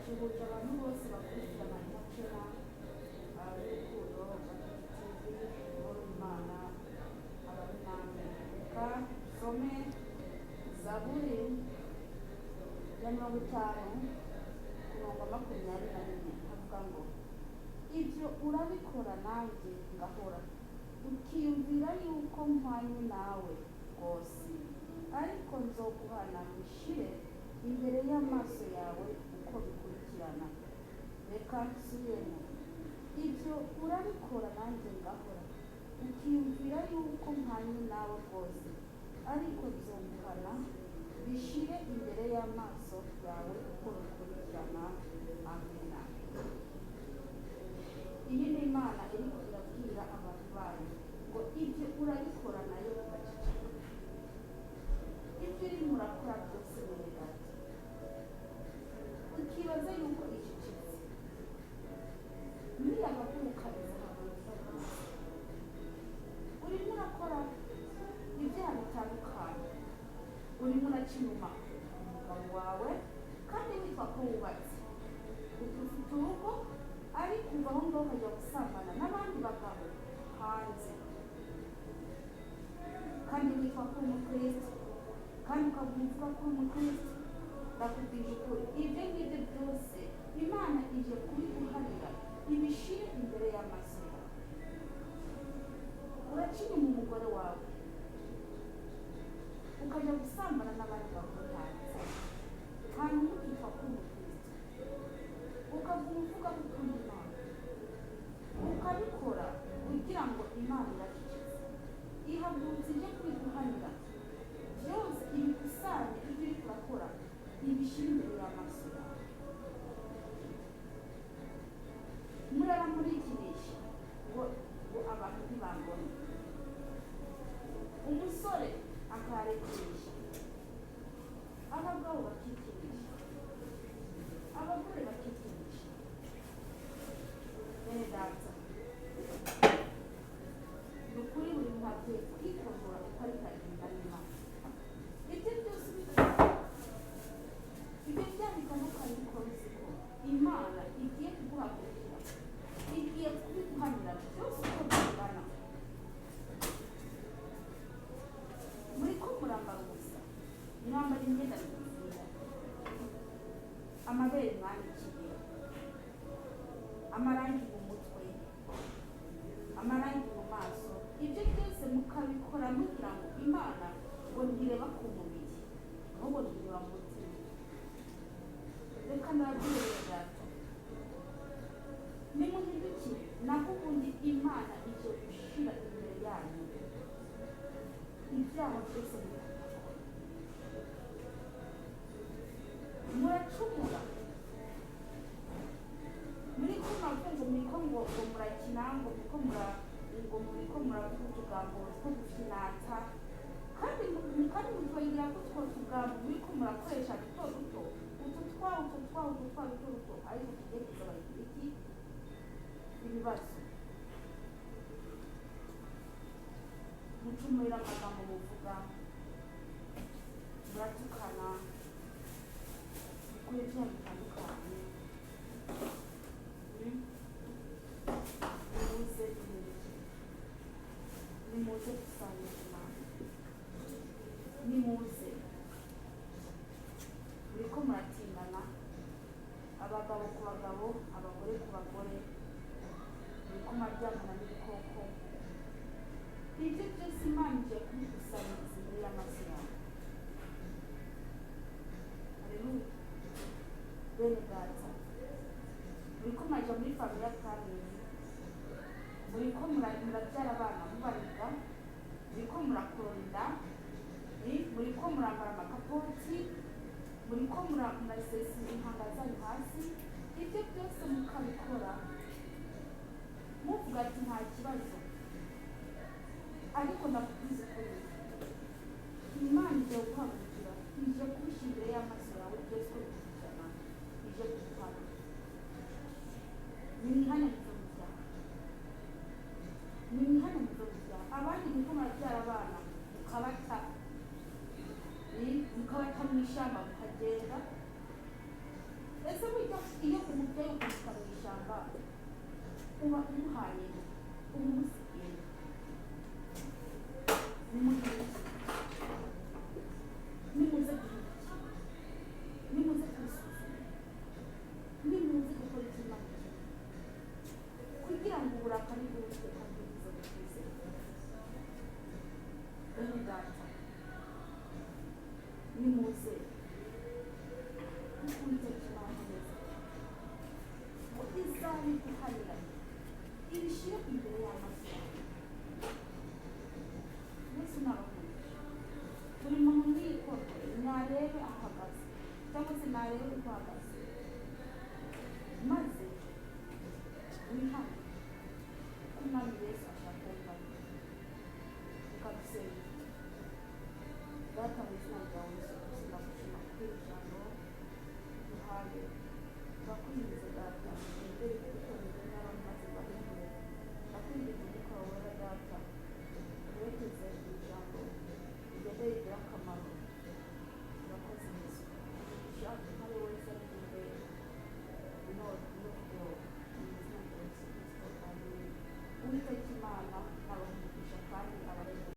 Ndasuhuje abantu bose bakurikirana ino channel y'Urukundo Gatatu TV. Amahoro y'Imana abari namwe. Reka dusome Zaburi ya 50 ku murongo wa 21. Havuga ngo: "Ibyo urabikora nanjye ngahora, ukiyumvira yuko mpwanye nawe rwose, ariko nzoguhana mbishire imbere y'amaso yawe uko bikurikirana." Reka nsubiremo: "Ibyo urabikora nanjye ngahora, ukiyumvira yuko mpwanye nawe rwose, ariko nzoguhana bishire imbere y'amaso yawe uko bikurikirana." Amena. Iyi ni Imana iriko irabwira abantu bayo ngo ibyo urabikora nayo ugaceceka. Ibyo urimo urakora byose, mwene data, ukibaza yuko icecetse, niyahaguruka izahaguruka rwose. Urimo urakora ibyaha bitandukanye, urimo uraca inyuma umugabo wawe kandi witwa ko wubatse, ufite urugo, ariko uva aho ngaho ukajya gusambana n'abandi bagabo hanze, kandi witwa ko uri umukristo, kandi ukavuga ko uri umukristo. Ndakubwije ukuri, ibyo ngibyo byose Imana ije kubiguharira, ibishire imbere y'amaso yawe. Uraca inyuma umugore wawe, ukajya gusambana n'abandi bagore hanze, hanyuma ukitwa ko uri umukristo, ukaguma uvuga ko ukunda Imana, ukabikora kugira ngo Imana iracecetse. Ihagurutse ije kubiguhanira byose, ibikusanye, ibyo uriko urakora ibishyira imbere y'amaso yawe. Murara murikinisha ngo abantu ntibambone. Umusore akarekinisha, abagabo bakikinisha, abagore bakikinisha. Bene data, ni ukuri buri muntu akwiye kwikontorora uko ariko aragenda n'Imana. Ibyo byose ibyo byaha bitandukanye ukora, uzi ko Imana igiye kuguhagurukira, igiye kubiguhanira byose uko bingana. Muri ko murambara ubusa, mwambara imyenda migufiya, amabere mwanikiye, amarangi mu mutwe, amarangi mu maso, ibyo byose mukabikora mugira ngo Imana ngo ntireba ku mubiri, ahubwo ntireba mu mutima. Reka nababwire, data, nimuhindukire, naho ubundi Imana ije gushira imbere yanyu ibyaha byose muri kubikora. Muracumura muri ko muravuga ngo muriko ngo murakina, ngo muriko mura ngo muriko muravuga utugambo two gufinata, kandi kandi mutwongera ko utwo tugambo muriko murakoresha duto duto, utu twawe, utu twawe, utu twawe duto duto, ariko tugiye kuzabagira iki ibibazo. Mucumurira amagambo muvuga, muratukana, mukora ibyaha bitandukanye. Nimuze duhindukire, nimuze dusange Imana, nimuze. Muriko muratindana, abagabo ku bagabo, abagore ku bagore, muriko muraryamana n'ibikoko. Ibyo byose Imana igiye kubikusanyiriza imbere y'amaso yawe. Haleluya! Bene data, muriko muraja muri family planning, muriko murabyara abana mubariga, muriko murakorora inda, muriko murambara amakapoti, muriko murasesa intanga zanyu hasi. Ibyo byose mukabikora muvuga ati nta kibazo, ariko ndakubwiza ukuri, Imana igiye guhagurukira, ije kubishyira imbere y'amaso yawe byose uko bikurikirana, ije kuguhana. Nimwihane muve mu byaha, nimwihane muve mu byaha. Abandi muriko murabyara abana mukabata, mukabata mu ishyamba mukagenda. Ese burya Iyo iyo umubyeyi ukamuka mu ishyamba, uba umuhaye, uba umusigiye. Nimuhindukire, nimuze duhindukire, nimuze twisuzume, nimuze gukora icyo Imana ikeneye kugira ngo uburakari bw'Uwiteka bwibuze butwizere. Bene data, nimuze, kuko Uwiteka Imana neza ngo izabiguharira, ibishyire imbere y'amaso yawe. Yesu nabahumurije. Buri muntu mwikotore, narebe aho ahagaze cyangwa se narebe uko ahagaze, maze wihane, kuko Umwami Yesu